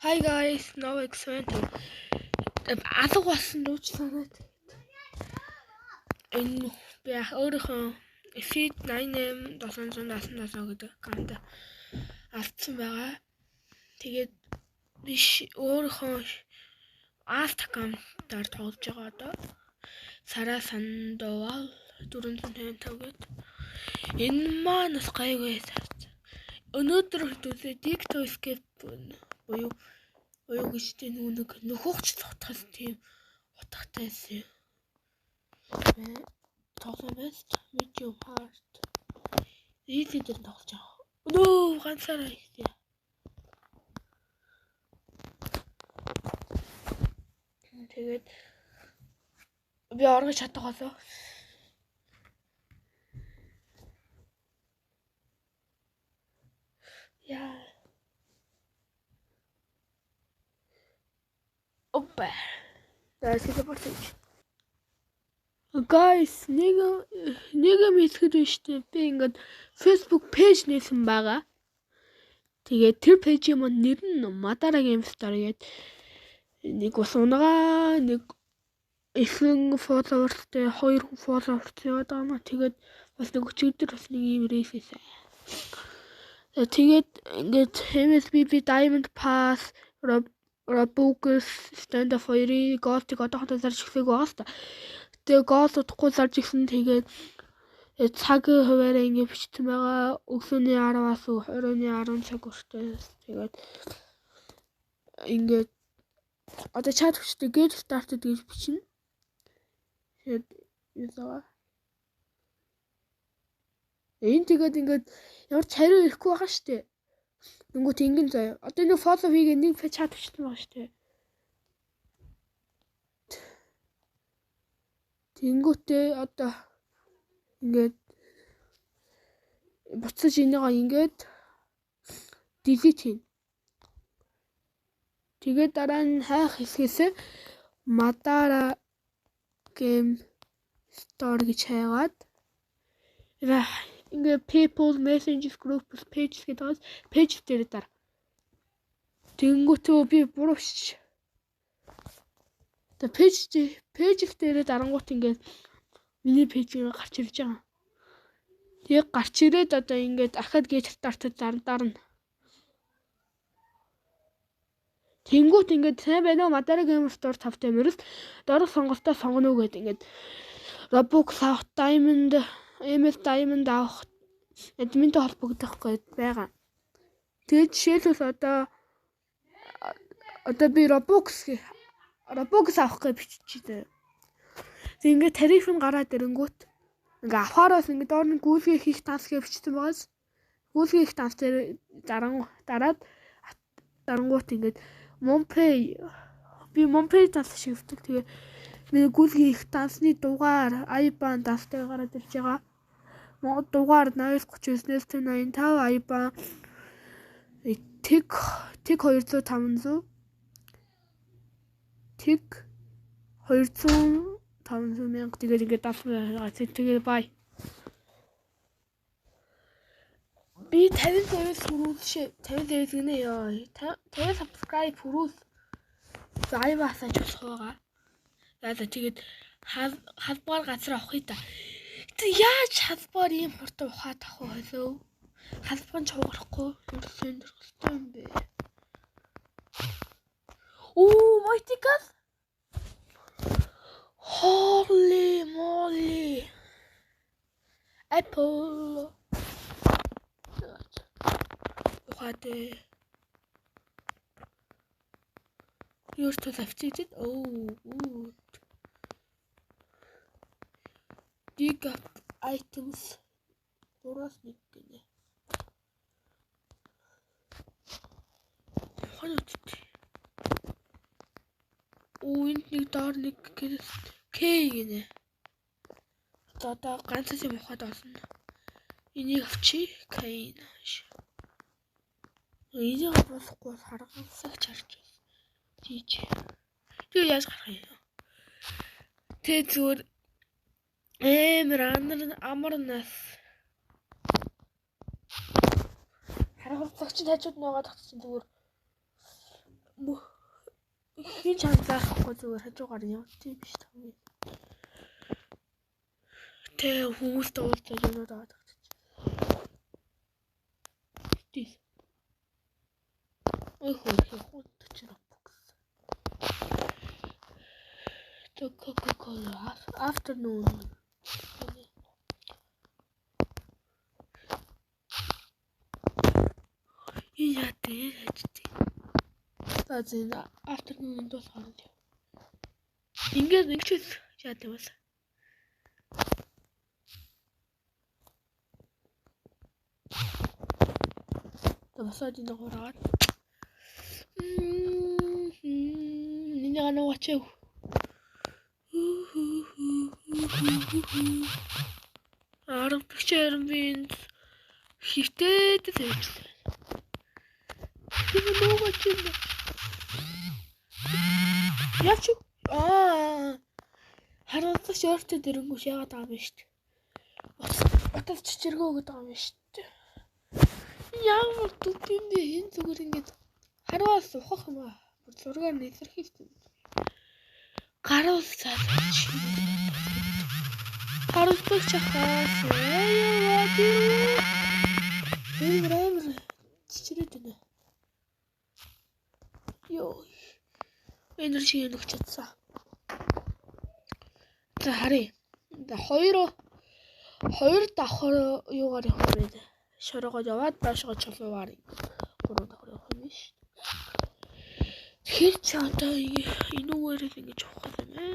Hi guys, now X20. Алга болсон дуучлаарай. Энэ би өөрийнхөө Feed 9M 777 гэдэг аккаунт алдсан байгаа. Тэгээд биш өөрийнхөө alt аккаунтаар тоглож байгаа одоо. Сара Сандовал 455 гэдэг. Энэ маань бас гайгүй сард. Өнөөдөр хэдүүлээ TikTok escape буюу буюу гэж тийм нэг нөхөгч цутгал тийм утгатай байсан юм. Тоглоом байсан. Medium hard. Easy дээр тоглож байгаа. Нөө ганцаараа хийсэн. Тэгээд би оргож чадах болов. Яа. Опа. За телепорт хийж. Guys, нэг юм хэлэхэд байна шүү дээ. Би ингээд Facebook page нээсэн байгаа. Тэгээд тэр page-ийн маань нэр нь Madara Game Store гэдэг нэг ус унагаа, нэг 9 follower-тэй, 2 follower-тэй яваад байгаа маа. Тэгээд бас нэг өчигдөр бас нэг ийм рейс хийсэн. Тэгээд ингээд MSBB Diamond Pass, Robux, Stand of 2-ын Gold-ыг одоохондоо зарж эхлэегүй байгаа л та. Тэгээ гол удахгүй зарж ирсэн. Тэгээд цаг хуваараа ингэ бичсэн байгаа. Өглөөний 10-аас оройн 10 цаг хүртэл. Тэгээд ингээд одоо чат хүчтэй get started гэж бичнэ. Тэгээд юусаа. Энэ тэгээд ингээд ямар ч хариу ирэхгүй байгаа шүү дээ. Нүгүүт ингэн заяа. Одоо нэг follow хийгээ нэг чат хүчтэй байгаа шүү дээ. Тэнгүүтээ одоо ингээд буцаж энийгээ ингээд delete хийнэ. Тэгээд дараа нь хайх хэсгээс Madara Game Store гэж хайгаад ингээд people messages groups pages гэдэг байгаас page дээр дараа. Тэнгүүтээ би буруу шиж. Тэгээ page дээрээ дарангуут ингээд миний page гарч ирж байгаа. Тэгээ гарч ирээд одоо ингээд ахад get started дарна. Тэнгүүт ингээд сайн байна уу Madara Game Store 5 мөрөл дорог сонголтоо сонгоно уу гэд ингээд Robux авах, Diamond, MS Diamond авах, админтэй холбогдох гээд байгаа. Тэгээд жишээлбэл одоо би Robux авах гэж биччихээ. Тэг ингээд тариф нь гараад ирэнгүүт ингээ авахараас ингээ доор нь гүйлгээ хийх данс гэж бичсэн байгаас гүйлгээ хийх данс дээр дараад дарангуут ингээд Monpay би Monpay данс ашигладаг. Тэгээ миний гүйлгээ хийх дансны дугаар IBAN данстай гараад ирж байгаа. Дугаар 039 085 IBAN тэг 200 500 тэг 200 500 мянга тэгээд ингээд давсан байгаа. Тэгээд бай. Би 50 level хүрүүлшээ. 50 level гинэ ёо. 50 subscribe хүрүүл. Live-аас ч болох байгаа. За тэгээд халбгаар газар авах юм та. Тэг яаж халбгаар ийм хурдан ухаад авах вэ хөлөө? Халбган ч хугарахгүй юу сонирхолтой юм бэ? Оо, mythical. Holy moly. Apple. Ухаад юу ч авчихэд оо dig up items 3-1 гинэ. Ухаан үтт. Оо энд нэг доор нэг К гинэ. Одоо ганц юм ухаад олно. Энийг авчи К. Энийг болохгүй харгансагч харж байна. Тийч. Тэгээ яаж гарах юм? Тэ зүгээр амар амар нас. Харгансагч хажууд нуугаад тагтсан зүгээр. Хин ч анзаарахгүй зүгээр хажуугаар нь явж юм биш таа. Тэ хүмүүстэй уулзаж юмнууд аваад авчих. Тийс. Ой хөө хот чи Robux. The Coca-Cola afternoon. Яа дээ яжтэй. За зэн afternoon дуусгаар нь. Ингээд нэг ч яа дээ бас. Босоод энэ гураад. Энийг нуугач. Арга бигчээр би хөвтөд тавьчихсан. Тэр нуугач юм. Яач аа харуулах өөртөө дэрнгүүш яагаад байгаа юм шүү дээ. Утас чичиргөө өгöd байгаа юм шүү дээ. Ямар дүп юм бэ? Энэ зүгээр ингээд харуас ухах юм аа. Зургаар нь илэрхийлсэн. Гаруул цааш. Харуулдаг чахаас. Амар амар чичирээд байна. Йоо. Энэ шиг юм өгч чадсан. За харъя. За хоёр давхар юугаар явах юм бэ? Шорогоо яваад доошгоо чулуугаар гурван давхар явах юм биш. Тэгэхээр чи одоо энүүгээр л ингэж явах юм байна.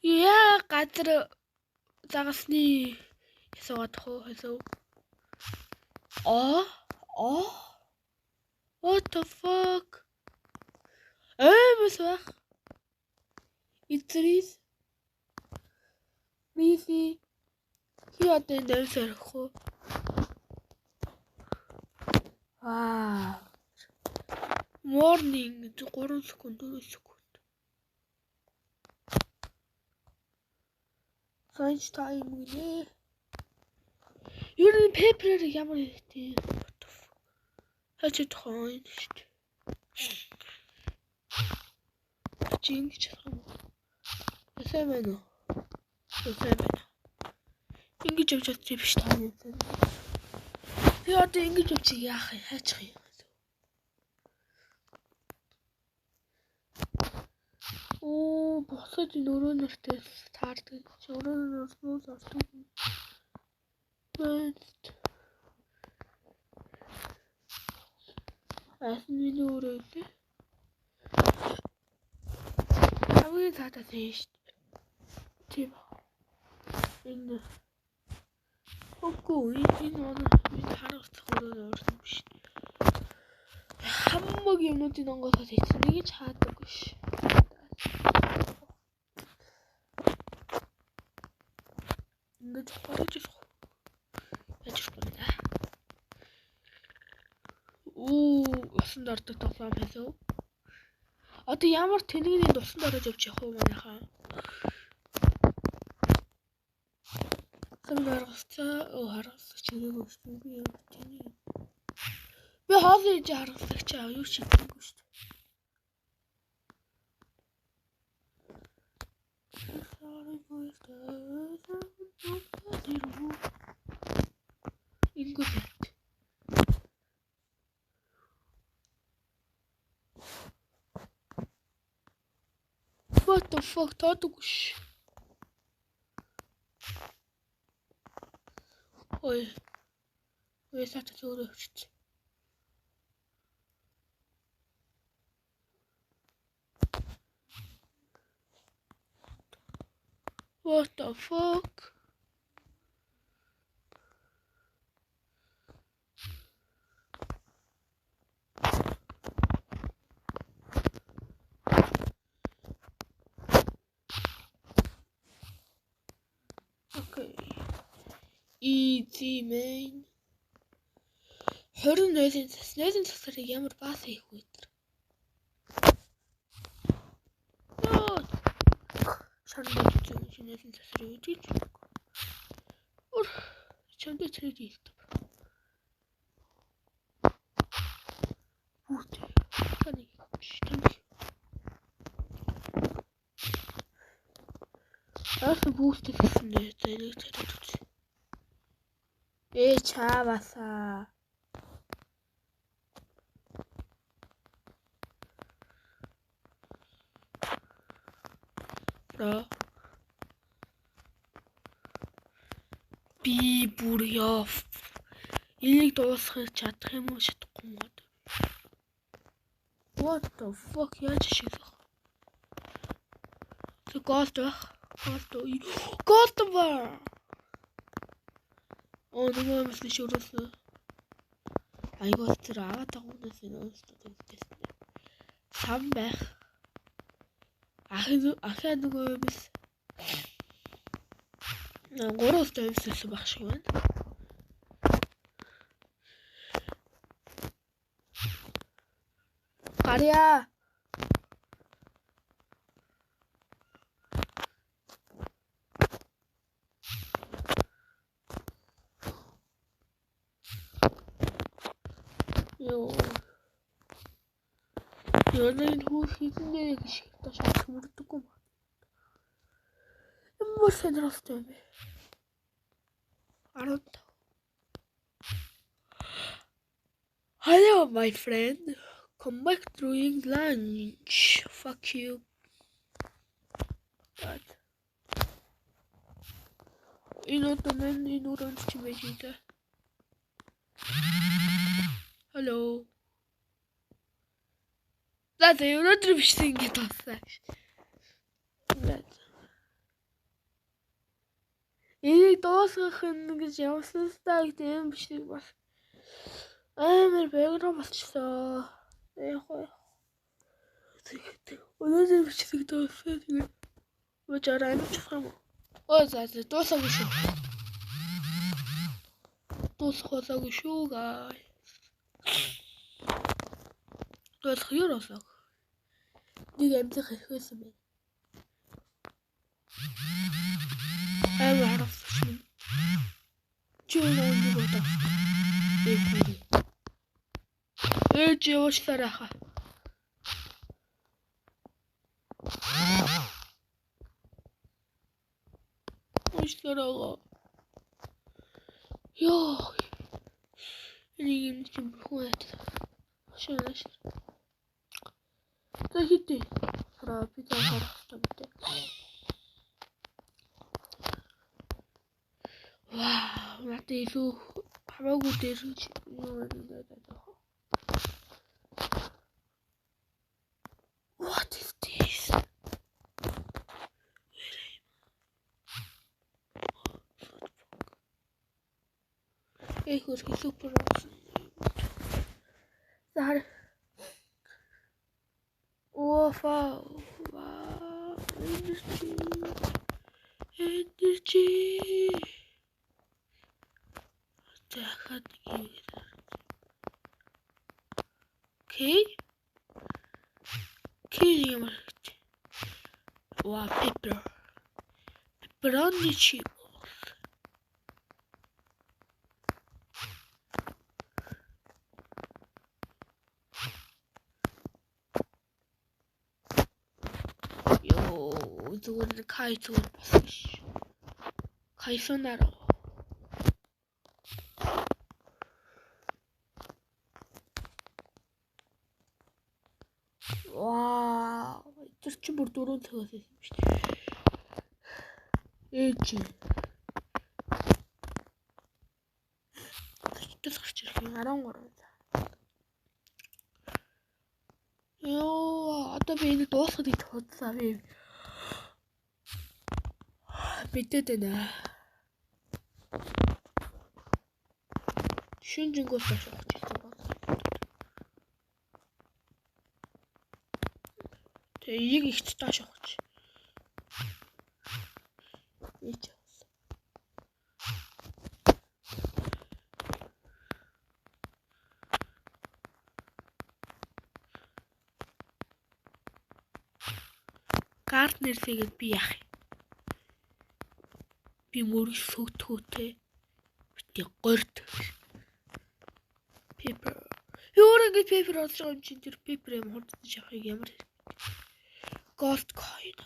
Яа газар загасны ясаад хоо хэлөө. Аа What the fuck? Аймас бах. It's really хи одоо энэ дайс орох уу? Аа. Morning 3 секунд 4 секунд. Lunch time гинэ. Ер нь paper-ээр ямар хэрэгтэй? What the fuck? Хаач тхон шүү дээ. Чи ингэж чадах юм уу? Сайн байна уу? Сайн байна. Ингэж явж чадчих биш таа юм. Би одоо ингэж явчих яах юм? Хайчих юм. Оо, босоод энэ өрөө нэртэй таардаг. Өрөө нэрнээс ордог. Бэст. Асан миний өрөө лээ. Хамгийн цаатаас юм шүү дээ. Тийм. Энэ Үгүй энэ манай миний харуулах өрөө орсон биш. Хамаг юмнуудын онгойлгоод хийсэн. Нэг ч хаадаггүй ш. Ингэж гарч ирэх. Яаж ирэх юм бэ? Оо, усанд ордог тоглоом хэлөө. Одоо ямар тэнэгний усанд орож явж явах уу манайхаа? Харгалцаа харгалцаж чирээгүй шүү би юм тэний. Би хоол хийж харгалцаж чаа юу ч хийдэггүй шүү. Ингээд What the fuck таадаггүй ш. Ой. Ой сатас өөрөө өвчсөн. What the fuck? Okay. Easy man. 20 нойлын цас, нойлын цасаар ямар баасан их вэ тэр. Шарн дэж нойлын цасаар юу гэж. Чамд trade хийдэг. Бүгд. Таны. Аас бүгд гэсэн нэ. За энийг trade үзье. Ээ чаавасаа. Бро. Би бүр ёо. Энийг дуусгах чадах юм уу чадахгүй юм уу? What the fuck яаж ашиглах? Тэг gold байх. Gold. Gold bar. Оо нөгөө юмс нь шөрөөсөн. Айгуу тэр аваад байгаа хүнээс энэ өөртөө тэгжсэн. Сам байх. Ахаа нөгөө юмс 3 өстө юмс байсан байх шиг байна. Гарья. Йоо. Яна хүү хідэн гэж таш мөрдөггүй юм. Ямар сонирхолтой юм бэ? 15. Hello my friend. Come back during lunch. Fuck you. But энэ одоо мэн энэ өрөөнд чи байж ийдэ. Hello. За за өнөөдөр бичлэг ингэ дууссан. Энийг дуусгах нь гэж явсан стаа гэдэг юм бичлэг бас амар бэграм болчихлоо. Яг уу. Өнөөдөр бичлэг дууссан. Тэгээд божоор амжих юм уу? Оо за за дуусаагүй шүү. Дуусах болоогүй шүү guys. Дуусах юу болоо? Нэг амжих хэрэгсэн байна. Амар харуулсан юм. Чи нэг удаа. Ээж уушлаарай хаа. Уушлаарай. Йоо. Энийг юм чи бүхэн яатлаа. Шээ. За хитэ. Хараа би заа харах хэрэгтэй юм дээ. Вау, надад илүү хамаагүй дээр юу юм бэ? What is this? Эх хөрхи супер болсон. За хар. Оо фа. Energy. Energy. За хад нэг. Окей. Окей ямар хэрэгтэй. Ваа, pepper. Pepperoni cheese. Йоо, зүгээр кай зүгээр болсон ш. Кайсонароо. Вау, тэр чи бүр 4 цагаас байсан юм шүү дээ. Ээж. Төс гарч ирэх юм 13. Йоо, одоо би энийг дуусгах гэж бодсоо би. Мэдээд байна. Шүн жингүүс доош авах гэсэн байна. Тэгээ яг ихт доош авах. Ич. Гарднерсэгээд би яах юм? Би мөрөг сөгдөхөө те. Бит Тэг горд. Paper. Өөр ингэж paper олж байгаа юм чинь тэр paper юм хурдж авахыг ямар хэрэг. Gold coin.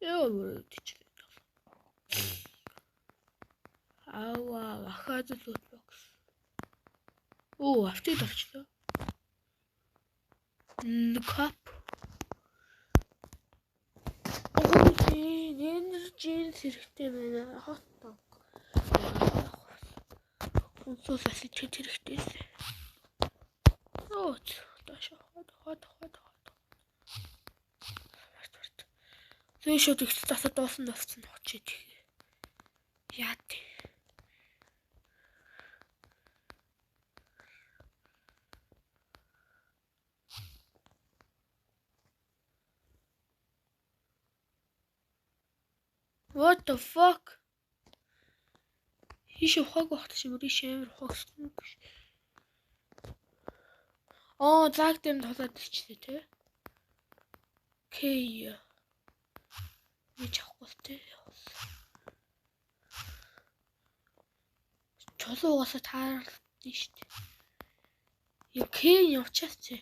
Яа тийч. Ава ахаад loot box. Оо, авчид орчлоо. Cup. Energy хэрэгтэй байна. Hot dog. Үнсээс асиж хэрэгтэй. Оо, доош хот хот хот хот. Зөө шууд их засаад дуусан болсон очиж. Яа тий. What the fuck? Хийш ухаагүй багт шиг ийш амар ухаагсан гэж. Аа, лаг дэм толоод ичсэн тий. Кей. Нэг авахгүй тий. Чулуу угаасаа тааралдсан шүү дээ. Я кей явчихсан тий.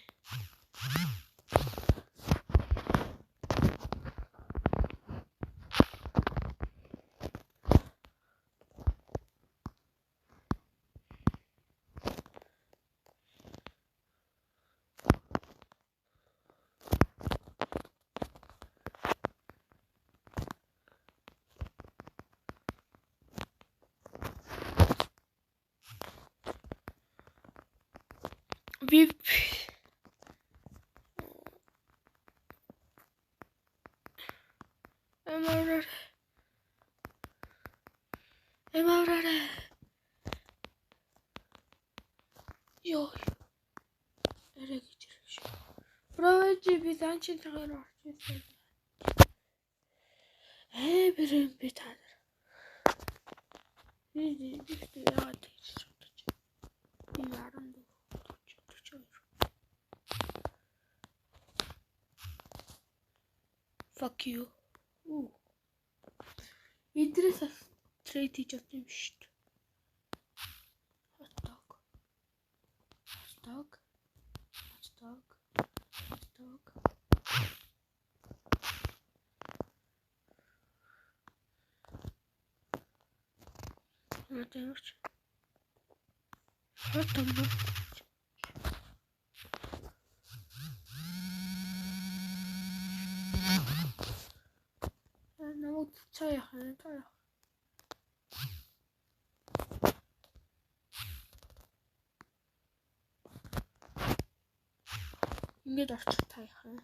Би Эмаврар Эмаврар Йоо арай гэж ирэх шүү. Бровэжи би занчин цагаар орж ирсэн. Ээ брэм би та нар. Би яагаад тэгж бодож. Би 14 42. Fuck you. Ooh. Эдрээс бас трейд хийж авсан юм шүү дээ. Hot dog. Hot dog. Hot dog. Hot dog. Ямар ч. Hot dog. Намайг цаа яах юм цаа яах. Ингээд орчих та яах юм.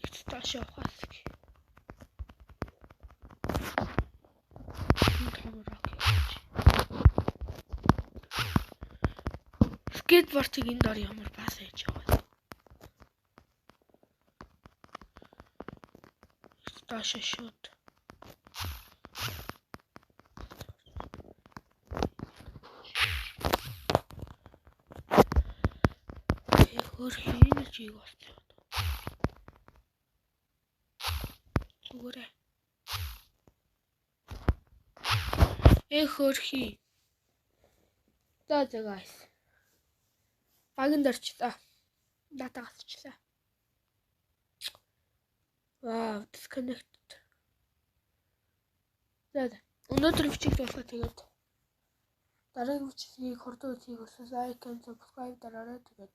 Их доош явахаас. Скейтбордыг энэ дор ямар бас хийж байгаа вэ? Доош шууд. Өөр энержиг олсон. Зүгээрээ. Эх хөрхий. За за guys. Баганд орчлоо. Дата гасчлаа. Вау, disconnected. За за. Өнөөдөр бичлэг дуусгаа тэгээд дараагийн бичлэгийг хурдан үзье гэсэн like and subscribe дараарай. Тэгээд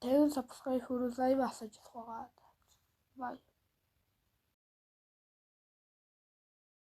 50 subscribe хүрвэл live асууж болох байгаа. Bye.